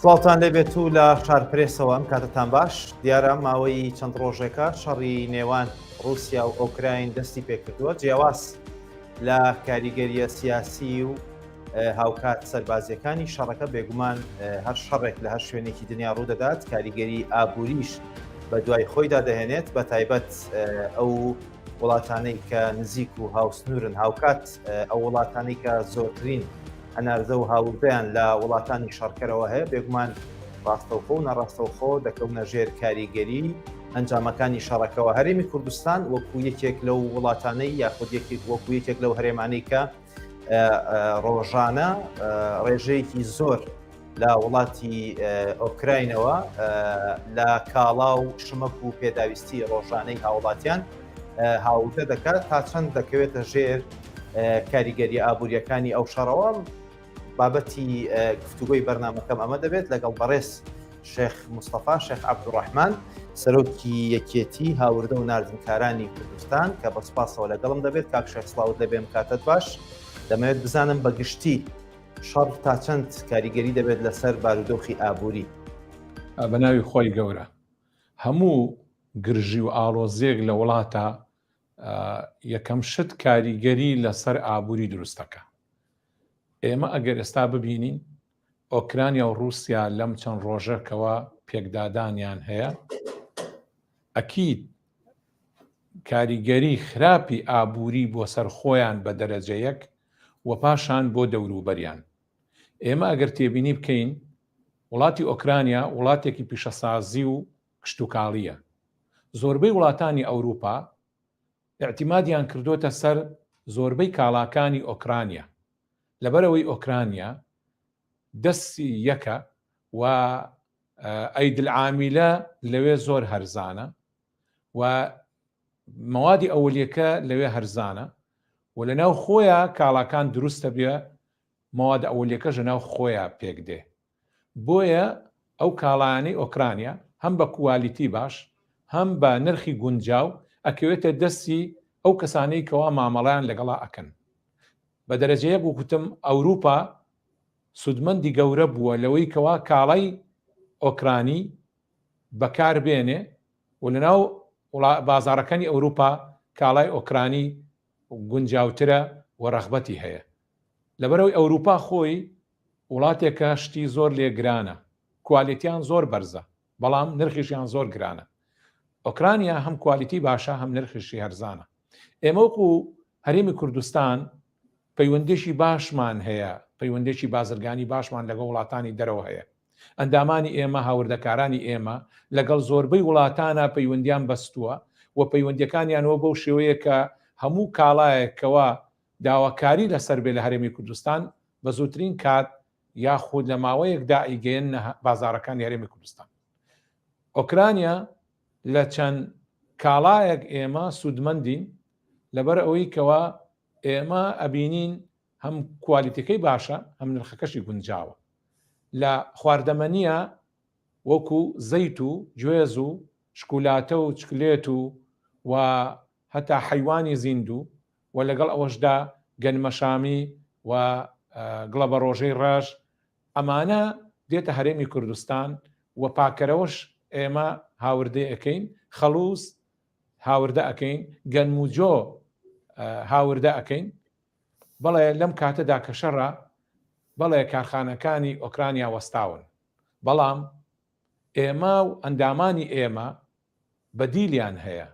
سڵاوتان لێبێت و لە شارپرێسەوە ئەم کاتتان باش دیارە ماوەی چەند ڕۆژێکە شەڕی نێوان رووسیا و ئۆکراین دەستی پێکردووە جیاواز لە کاریگەریە سیاسی و هاوکات سەربازیەکانی شەڕەکە بێگومان هەر شەڕێک لە هەر شوێنێکی دنیا ڕوودەدات کاریگەری ئابووریش بە دوای خۆیدا دەهێنێت بە تایبەت ئەو وڵاتانەی کە نزیک و هاوسنوورن هاوکات ئەو وڵاتانەی کە زۆرترین هەناردە و هاوردەیان لە وڵاتانی شەڕکەرەوە هەیە بێگومان ڕاستەوخۆ و ناڕاستەوخۆ دەکەونە ژێر کاریگەری ئەنجامەکانی شەڕەکەوە هەرێمی کوردستان وەکو یەکێک لەو وڵاتانەی یاخود یەکێک وەکو یەکێک لەو هەرێمانەی کە ڕۆژانە ڕێژەیەکی زۆر لە وڵاتی ئۆکراینەوە لە کاڵا و شمەک و پێداویستی ڕۆژانەی هاوڵاتیان هاوردە دەکات تا چەند دەکەوێتە ژێر کاریگەری ئابوووریەکانی ئەو شەڕەوە بابەتی گفتوگۆی بەرنمەکەم ئەمە دەبێت لەگەڵ بەڕێز شێخ مستەفا شێخ عەبدوڕەحمان سەرۆکی یەکێتی هاوردە و ناردنکارانی کوردستان کە بە سپاسەوە لەگەڵم دەبێت کاک شێخ سڵاوت لەبێم کاتت باش دەمەوێت بزانم بە گشتی شەڕ تا چەند کاریگەری دەبێت لەسەر بارودۆخی ئابووری؟ بە ناوی خۆی گەورە هەموو گرژی و ئاڵۆزیەک لە وڵاتە یەکەم شت کاریگەری لەسەر ئابووری دروستەکە ئێمە ئەگەر ئێستا ببینین ئۆکرانیا و ڕووسیا لەم چەند ڕۆژەکەوە پێکدادانیان هەیە ئەکید کاریگەری خراپی ئابووری بۆ سەر خۆیان بە دەرەجە یەک و پاشان بۆ دەوروبەریان. ئێمە ئەگەر تێبینی بکەین وڵاتی ئۆکرانیا وڵاتێکی پیشەسازی و کشتوکاڵییە. زۆربەی وڵاتانی ئەوروپا ئیعتیمادیان کردۆتە سەر زۆربەی کاڵاکانی ئۆکرانیا. لەبەرئەوەی ئۆکرانیا دەستی یەکە و ئەیدلعامیلە لەوێ زۆر هەرزانە و مەوادی ئەولیەکە لەوێ هەرزانە و لەناو خۆیا کاڵاکان دروستە بێ مەواد ئەولیەکەش لەناو خۆیا پێک دێ بۆیە ئەو کاڵایانەی ئۆکرانیا هەم بە کوالیتی باش هەم بە نرخی گونجاو ئەکەوێتە دەستی ئەو کەسانەی کەوا مامەڵەیان لەگەڵا ئەکەن بە دەرەجە یەک وکوتم ئەوروپا سودمەندی گەورە بووە لەوەی کەوا کاڵای ئۆکرانی بەکار بێنێ و لەناو بازاڕەکانی ئەوروپا کاڵای ئۆکرانی گونجاوترە و ڕەغبەتی هەیە. لەبەرئەوەی ئەوروپا خۆی وڵاتێکە شتی زۆر لێ گرانە، کوالێتیان زۆر بەرزە، بەڵام نرخیشیان زۆر گرانە. ئۆکرانیا هەم کوالیتی باشە هەم نرخیشی هەرزانە. ئێمە وەکو هەرێمی کوردستان پەیوەندیی باشمان هەیە، پەیوەندیی بازرگانی باشمان لەگەڵ وڵاتانی دەرەوە هەیە. ئەندامانی ئێمە، هاوردەکارانی ئێمە لەگەڵ زۆربەی وڵاتانا پەیوەندیان بەستووە و پەیوەندیەکانیان وە بەو شێوەیە کە هەموو کاڵایەک کەوا داواکاری لەسەر بێ لە هەرێمی کوردستان بە زووترین کات یاخود لە ماوەیەکدا ئەیگەیەننە بازاڕەکانی هەرێمی کوردستان. ئۆکرانیا لە چەند کاڵایەک ئێمە سوودمەندین لەبەر ئەوەی کەوا ئێمە ئەبینین هەم کوالیتەکەی باشە هەم نرخەکەشی گونجاوە لە خواردەمەنیە وەکو زەیت و گوێز و شکولاتە و چکلێت و و هەتا حەیوانی زیندوو و لەگەڵ ئەوەشدا گەنمەشامی و گڵەبەڕۆژەی ڕەش ئەمانە دێتە هەرێمی کوردستان و پاکەرەوەش ئێمە هاوردەی ئەکەین خەڵوز هاوردە ئەکەین گەنم و جۆ هاوردە ئەکەین بەڵێ لەم کاتەدا کە شەڕە بەڵێ کارخانەکانی ئۆکرانیا وەستاون بەڵام ئێمە و ئەندامانی ئێمە بەدیلیان هەیە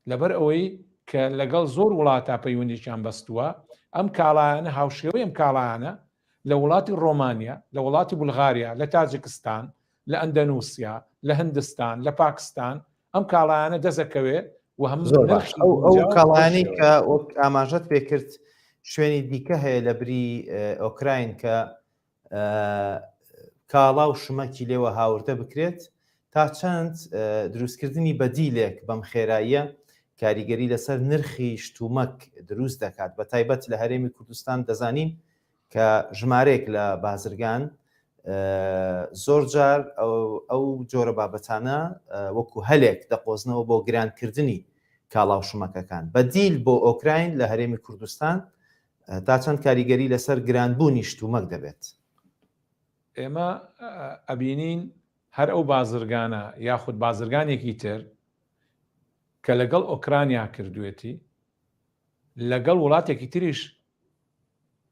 لەبەر ئەوەی کە لەگەڵ زۆر وڵاتا پەیوەندیشیان بەستووە ئەم کاڵایانە هاوشێوەی ئەم کاڵایانە لە وڵاتی ڕۆمانیا لە وڵاتی بولغاریا لە تاجکستان لە ئەندەنوسیا لە هندستان لە پاکستان ئەم کاڵایانە دەزەکەوێ و هەم زۆر باش ئەو ئەو کاڵایانەی کە وەک ئاماژەت پێ کرد شوێنی دیکە هەیە لە بری ئۆکراین کە کاڵا و شمەکی لێوە هاوردە بکرێت تا چەند دروستکردنی بەدیلێک بەم خێراییە کاریگەری لەسەر نرخی شتومەک دروست دەکات بە تایبەت لە هەرێمی کوردستان دەزانین کە ژمارەیەک لە بازرگان زۆر جار ئەو جۆرە بابەتانە وەکو هەلێک دەقۆزنەوە بۆ گرانکردنی کاڵا و شمەکەکان بەدیل بۆ ئۆکراین لە هەرێمی کوردستان تا چەند کاریگەری لەسەر گرانبوونی شتومەک دەبێت؟ ئێمە ئەبینین هەر ئەو بازرگانە یاخود بازرگانێکی تر کە لەگەڵ ئۆکرانیا کردوێتی لەگەڵ وڵاتێکی تریش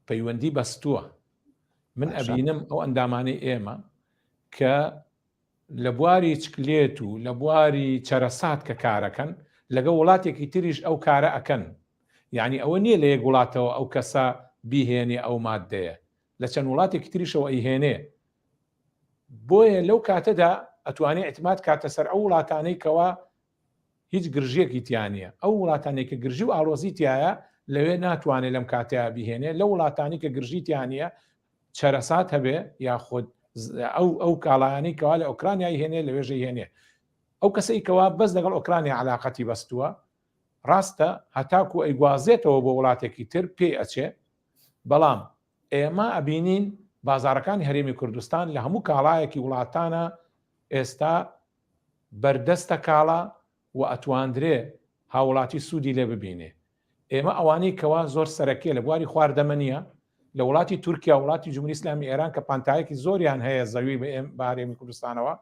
پەیوەندی بەستووە من ئەبینم ئەو ئەندامانەی ئێمە کە لە بواری چکلێت و لە بواری چەرەسات کە کارەکەن لەگەڵ وڵاتێکی تریش ئەو کارە ئەکەن یعنی ئەوە نییە لە یەک وڵاتەوە ئەو کەسە بیهێنێ ئەو مادەیە لە چەند وڵاتێکی تریشەوە ئەیهێنێ بۆیە لەو کاتەدا ئەتوانێ اعتماد کاتە سەر ئەو وڵاتانەی کەوا هیچ گرژیەکی تیا نییە ئەو وڵاتانەی کە گرژی و ئاڵۆزی تایە لەوێ ناتوانێت لەم کاتەیە بهێنێ لە وڵاتانی کە گرژی تیا نییە چەرەسات هەبێ یاخود ئەو ئەو کاڵایانی کەوا لە ئۆکرانیای هێنێ لەوێژەی هێنێ ئەو کەسەی کەوا بەس لەگەڵ ئۆکرانیا علااقەتی بەستووە ڕاستە هەتاکو ئەیگوازێتەوە بۆ وڵاتێکی تر پێی ئەچێ بەڵام ئێمە ئەبینین بازارەکانی هەرێمی کوردستان لە هەموو کاڵایەکی وڵاتانە ئێستا بەردەستە کاڵا و ئەتواندرێ هاوڵاتی سوودی لێ ببینێ. ئێمە ئەوانەی کەوا زۆر سەرەکیە لە بواری خواردەمەنیە لە وڵاتی تورکیا وڵاتی جمهوری ئیسلامی ئێران کە پانتایەکی زۆریان هەیە زەوی بە ئێم بە هەرێمی کوردستانەوە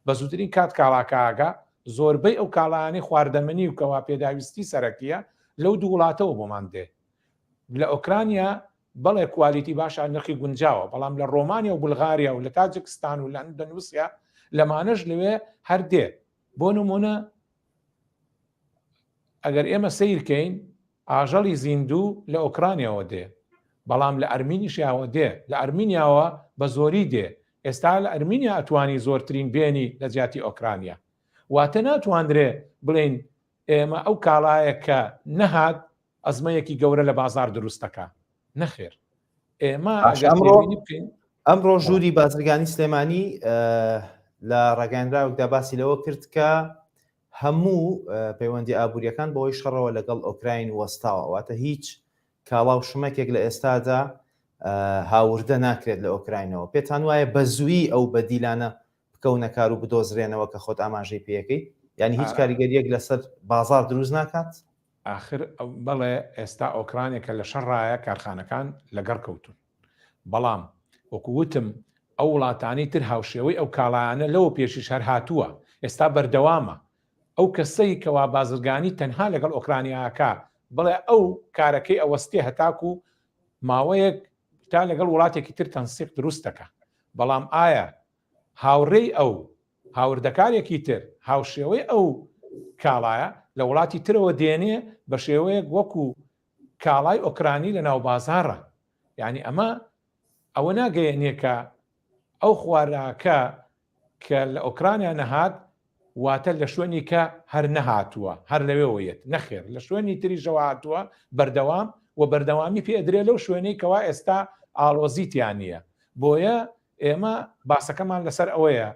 بە زووترین کات کاڵاکە ئاگا زۆربەی ئەو کاڵایانەی خواردەمەنی و کەوا پێداویستی سەرەکیە لەو دوو وڵاتەوە بۆمان دێ لە ئۆکرانیا بەڵێ quality باشە نرخی گونجاوە بەڵام لە ڕۆمانیا و بولغاریا و لە تاجکستان و لە ئەندەنوسیا لەمانەش لەوێ هەر دێ بۆ نمونە ئەگەر ئێمە سیرکەین ئاژەڵی زیندوو لە ئۆکرانیاوە دێ بەڵام لە ئەرمینیشیاوە دێ لە ئەرمینیاوە بە زۆری دێ ئێستا لە ئەرمینیا ئەتوانی زۆرترین بێنی لە جیاتی ئۆکرانیا واتە ناتواندرێ بڵین ئێمە ئەو کاڵایە کە نەهات ئەزمەیەکی گەورە لە بازار دروست دەکا نەخێر ئێمە ئەمڕۆ ژووری بازرگانی سلێمانی لە ڕاگەیاندراوێکدا باسی لەوە کرد کە هەموو پەیوەندی ئابوووریەکان بەهۆی شەڕەوە لەگەڵ ئۆکراین وەستاوە واتە هیچ کاڵا و شمەکێک لە ئێستادا هاوردە ناکرێت لە ئۆکراینەوە پێتان وایە بە زووی ئەو بەدیلانە بکەونە کار و بدۆزرێنەوە کە خۆت ئاماژەی پێەکەی یعنی هیچ کاریگەریەک لەسەر بازار دروست ناکات ئاخر بەڵێ ئێستا ئۆکرانێکە لە شەڕایە کارخانەکان لەگەڕ کەوتون بەڵام وەکو وتم ئەو وڵاتانی تر هاوشێوەی ئەو کاڵایانە لەوە پێشیش هەر هاتووە ئێستا بەردەوامە ئەو کەسەی کەوا بازرگانی تەنها لەگەڵ ئۆکرانیاکە بڵێ ئەو کارەکەی ئەوەستێ هەتاکو ماوەیەک تا لەگەڵ وڵاتێکی تر تەنسیق دروست دەکا بەڵام ئایا هاوڕێی ئەو هاوردەکارێکی تر هاوشێوەی ئەو کاڵایە لە وڵاتی ترەوە دێنێ بە شێوەیەک وەکو کاڵای ئۆکرانی لە ناو بازاڕە یعنی ئەمە ئەوە ناگەیەنێ کە ئەو خواراکە کە لە ئۆکرانیا نەهات واتە لە شوێنی کە هەر نەهاتووە هەر لەوێوە یەت نەخێر لە شوێنی تریشەوە هاتووە بەردەوام و بەردەوامی پێ ئەدرێ لەو شوێنەی کەوا ئێستا ئاڵۆزی تیا نییە بۆیە ئێمە باسەکەمان لەسەر ئەوەیە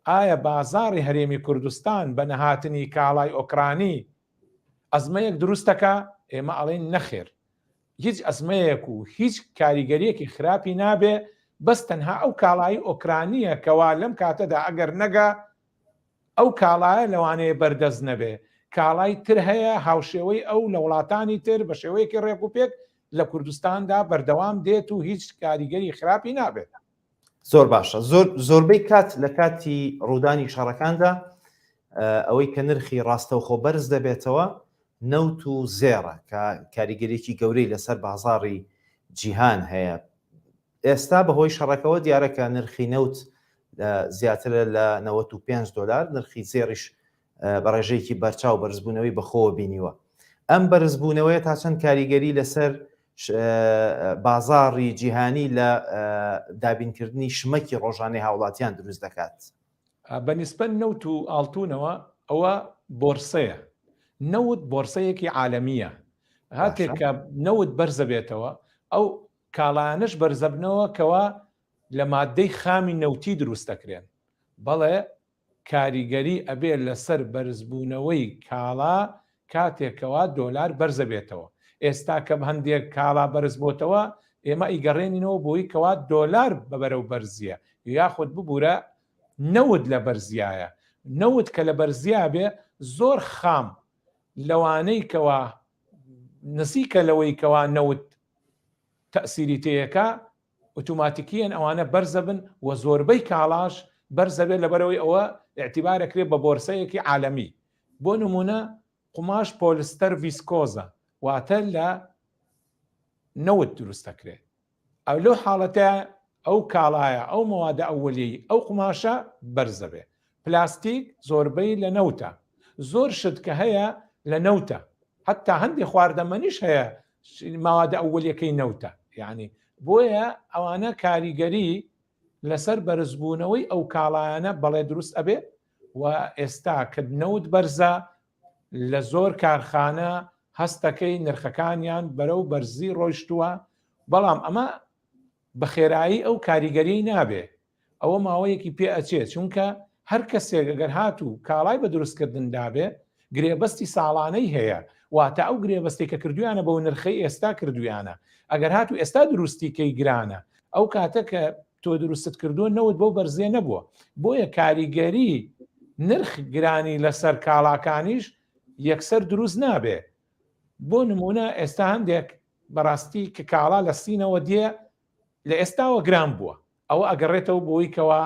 ئایا بازاڕی هەرێمی کوردستان بە نەهاتنی کاڵای ئۆکرانی ئەزمەیەک دروستەکە ئێمە ئەڵێن نەخێر هیچ ئەزمەیەک و هیچ کاریگەریەکی خراپی نابێ بەس تەنها ئەو کاڵایی ئۆکرانیە کەوا لەم کاتەدا ئەگەر نەگا ئەو کاڵایە لەوانەیە بەردەست نەبێ کاڵای تر هەیە هاوشێوەی ئەو لە وڵاتانی تر بە شێوەیەکی ڕێک و پێک لە کوردستاندا بەردەوام دێت و هیچ کاریگەری خراپی نابێت. زۆر باشە زۆر زۆربەی کات لە کاتی ڕوودانی شەڕەکاندا ئەوەی کە نرخی ڕاستەوخۆ بەرز دەبێتەوە نەوت و زێڕە کە کاریگەریی گەورەی لەسەر بازاڕی جیهان هەیە ئێستا بەهۆی شەڕەکەوە دیارە کە نرخی نەوت زیاترە لە 95 دلار نرخی زێڕیش بە ڕێژەیەکی بەرچاو بەرزبوونەوەی بەخۆوە بینیوە ئەم بەرزبوونەوەیە تا چەند کاریگەری لەسەر بازاڕی جیهانی لە دابینکردنی شمەکی ڕۆژانەی هاوڵاتیان دروست دەکات؟ بە نیسبەت نەوت و ئاڵتونەوە ئەوە بۆرسەیە نەوت بۆرسەیەکی عالەمیە هاتێک کە نەوت بەرزەبێتەوە ئەو کاڵایانش بەرزەبنەوە کەوا لە مادەی خامی نەوتی دروست دەکرێن بەڵێ کاریگەری ئەبێ لەسەر بەرزبوونەوەی کاڵا کاتێک کەوا دۆلار بەرزەبێتەوە ئێستا کە هەندێک کاڵا بەرز بۆتەوە ئێمە ئەیگەڕێنینەوە بۆی کەوا دۆلار بە بەرەو بەرزیە یاخود ببورە نەوت لە بەرزیایە نەوت کە لە بەرزیا بێ زۆر خام لەوانەی کەوا نزیکە لەوەی کەوا نەوت تەسیری تێیەکە. ئۆتۆماتیکیەن ئەوانە بەرزەبن و زۆربەی کاڵاش بەرزەبێت لەبەرەوەی ئەوە ئیعتیبارەکرێت بە بۆرسەیەکی عالەمی بۆ نمونە قوماش پۆلستەر ڤیسکۆزە واتە لە نەوت دروست دەکرێت ئەو لەو حاڵەتە ئەو کاڵایە ئەو مەوادە ئەولیەی ئەو قوماشە بەرزەبێ پلاستیک زۆربەی لە نەوتە زۆر شت کە هەیە لە نەوتە حتا هەندێک خواردەمەنیش هەیە ماوادە ئەولیەکەی نەوتە یعنی بۆیە ئەوانە کاریگەری لەسەر بەرزبوونەوەی ئەو کاڵایانە بەڵێ دروست ئەبێ و ئێستا کە نەوت بەرزە لە زۆر کارخانە هەستەکەی نرخەکانیان بەرەو بەرزی ڕۆیشتووە بەڵام ئەمە بە خێرایی ئەو کاریگەریی نابێ ئەوە ماوەیەکی پێ ئەچێ چونکە هەر کەسێک ئەگەر هاتوو کاڵای بە دروستکردن دابێ گرێبەستی ساڵانەی هەیە واتە ئەو گرێبەستەی کە کردویانە بەو نرخەی ئێستا کردویانە ئەگەر هاتوو ئێستا دروستی کەی گرانە ئەو کاتە کە تۆ دروستت کردووە نەوت بەو بەرزیە نەبووە بۆیە کاریگەری نرخ گرانی لەسەر کاڵاکانیش یەکسەر دروست نابێ بۆ نمونە ئێستا هەندێک بەڕاستی کە کاڵا لە سینەوە دێ لە ئێستاوە گران بووە ئەوە ئەگەڕێتەوە بۆی کەوا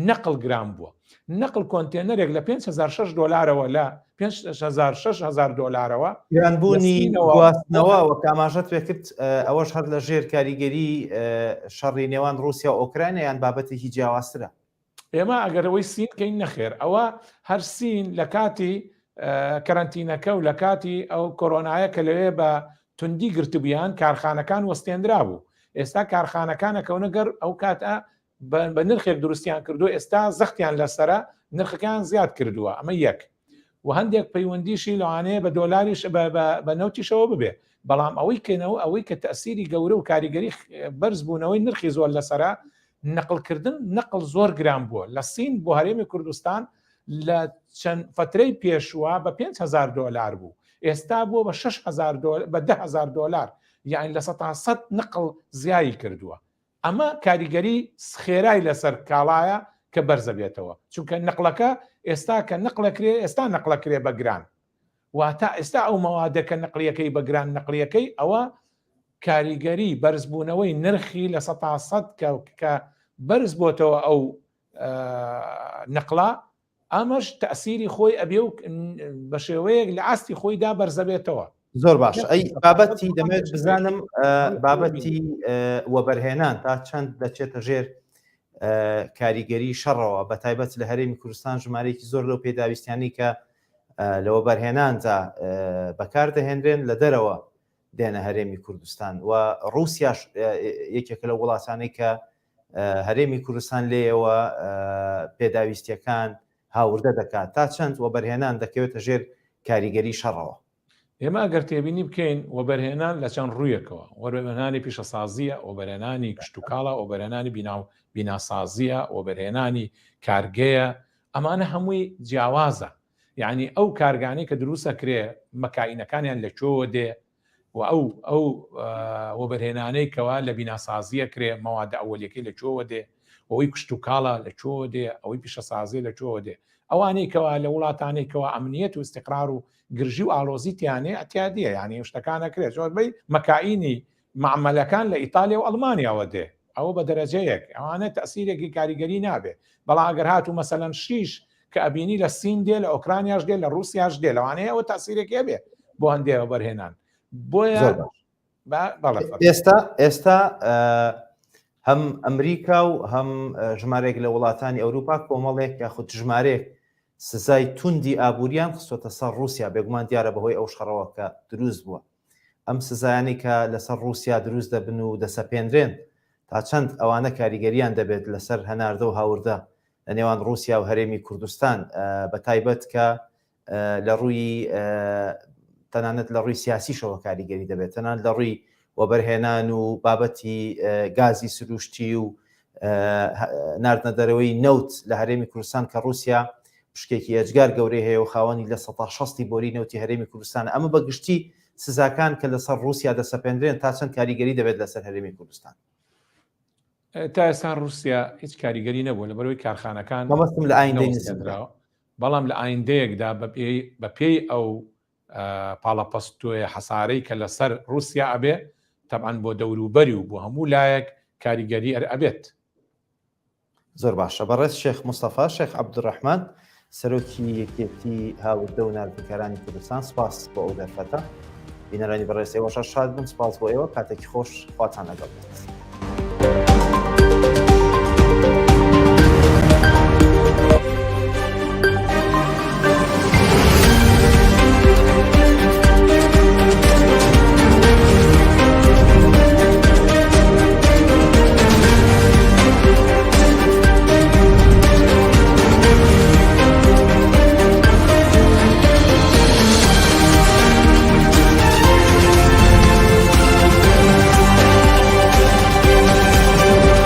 نەقڵ گران بووە نەقڵ کۆنتێنەرێک لە 5006 دلارەوە لە 5000 دلارەوە گرانبوونی گواستنەوە وەک ئاماژەت پێکرد ئەوەش هەر لە ژێر کاریگەری شەڕی نێوان رووسیا و ئۆکرانیا یان بابەتێکی جیاوازترە ئێمە ئەگەر ئەوەی سین کەین نەخێر ئەوە هەر سین لە کاتی کەرەنتینەکە و لە کاتی ئەو کۆرۆنایە کە لەوێ بە توندی گرتبوویان کارخانەکان وەستێنرا بوو ئێستا کارخانەکانە کەونە گەر ئەو کاتە بە نرخێک دروستیان کردو ئێستا زەختیان لەسرە نرخەکان زیاد کردووە ئەمە یەک و هەندێک پەیوەندیشی لەوانەیە بە دۆلاریش بە نەوتیشەوە ببێ بەڵام ئەوەی کەنەوە ئەوەی کە تەسیری گەورە و کاریگەری بەرزبوونەوەی نرخی زۆر لەسرە نەقلکردن نەقل زۆر گران بووە لە سین بۆ هەرێمی کوردستان لە چەند فترەی پێشووە بە 5هزار دۆلار بوو ئێستا بووە بە 6هزار بە دههزار دۆلار یعنی لە 100 نقل زیایی کردووە ئەمە کاریگەری خێرای لەسەر کاڵایە کە بەرزەبێتەوە چونکە نقلەکە ئێستا کە نقلەکرێ ئێستا نقلەکرێ بە گران واتە ئێستا ئەو مەوادە کە نقلیەکەی بە گران نقلیەکەی ئەوە کاریگەری بەرزبوونەوەی نرخی لە سەتا سەد کە بەرز بۆتەوە ئەو نقلا ئەمەش تەسیری خۆی ئەبێ و بە شێوەیەک لە ئاستی خۆیدا بەرزەبێتەوە. زۆر باش ئەی بابەتی دەمێت بزانم بابەتی وەبەرهێنان تا چەند دەچێتە ژێر کاریگەری شەڕەوە بە تایبەت لە هەرێمی کوردستان ژمارەیەکی زۆر لەو پێداویستیانی کە لە وەبەرهێناندا بەکار دەهێنرێن لە دەرەوە دێنە هەرێمی کوردستان و ڕووسیاش یەکێکە لە وڵاتانەی کە هەرێمی کوردستان لێیەوە پێداویستیەکان هاوردە دەکات تا چەند وەبەرهێنان دەکەوێتە ژێر کاریگەری شەڕەوە؟ ئێمە ئەگەر تێبینی بکەین وەبەرهێنان لە چەند ڕوویەکەوە وەبەرهێنانی پیشەسازیە وەبەرهێنانی کشتوکاڵە وەبەرهێنانی بینا و بیناسازیە وەبەرهێنانی کارگەیە ئەمانە هەمووی جیاوازە یعنی ئەو کارگانەی کە دروستە کرێ مەکائینەکانیان لە کوێوە دێ و ئەو ئەو وەبەرهێنانەی کەوا لە بیناسازیە کرێ مەوادە ئەوەلیەکەی لە کوێوە دێ ئەوەی کشتوکاڵە لە کوێوە دێ ئەوەی پیشەسازی لە کوێوە دێ ئەوانەی کەوا لە وڵاتانەی کەوا ئەمنیەت و ئیستیقرار و گرژی و ئاڵۆزی تیانێ ئەتیادیە یعنی شتەکان ئەکرێت زۆربەی مەکائینی مەعمەلەکان لە ئیتالیا و ئەڵمانیاوە دێ ئەوە بە دەرەجەیەک ئەوانە تەسیرێکی کاریگەری نابێ بەڵام ئەگەر هاتوو مەسەلەن شیش کە ئەبینی لە سین دێ لە ئۆکرانیاش دێ لە رووسیاش دێ لەوانەیە ئەوە تاسیرێکی هەبێ بۆ هەندێ وەبەرهێنان بۆیە ئێستا ئێستا هەم ئەمریکا و هەم ژمارێک لە وڵاتانی ئەوروپا کۆمەڵێک یاخود ژمارێک سزای توندی ئابووریان خستۆتە سەر رووسیا بێگومان دیارە بەهۆی ئەو شەڕەوە کە دروست بووە ئەم سزایانەی کە لەسەر ڕووسیا دروست دەبن و دەسەپێنرێن، تا چەند ئەوانە کاریگەرییان دەبێت لەسەر هەناردە و هاوردە لە نێوان ڕووسیا و هەرێمی کوردستان، بە تایبەت کە لە ڕووی تەنانەت لە ڕووی سیاسیشەوە کاریگەری دەبێت، تەنانەت لە ڕووی وەبەرهێنان و بابەتی گازی سروشتی و ناردنە دەرەوەی نەوت لە هەرێمی کوردستان کە ڕووسیا پشکێکی ئێجگار گەورەی هەیە و خاوەنی 60% بۆری نەوتی هەرێمی کوردستان ئەمە بە گشتی سزاکان کە لەسەر ڕووسیا دەسەپێنرێن تا چەند کاریگەری دەبێت لەسەر هەرێمی کوردستان؟ تا ئێستا ڕووسیا هیچ کاریگەری نەبووە لەبەرەوەی کارخانەکان مەبەستم لە ئایندەی نزیکدراوە بەڵام لە ئایندەیەکدا بەپێی ئەو پاڵەپەستۆیە حەسارەی کە لەسەر ڕووسیا ئەبێ تەبعەن بۆ دەوروبەری و بۆ هەموو لایەک. کاریگەری ئەر ئەبێت. زۆر باشە بەڕێز شێخ مستەفا شێخ عەبدولڕەحمان سەرۆکی یەکێتی هاوردە و ناردنکارانی کوردستان سپاس بۆ ئەو دەرفەتە. بینەرانی بەڕێز ئێوەش هەر شاد بن سپاس بۆ ئێوە کاتێکی خۆش خواتان لەگەڵ بێت.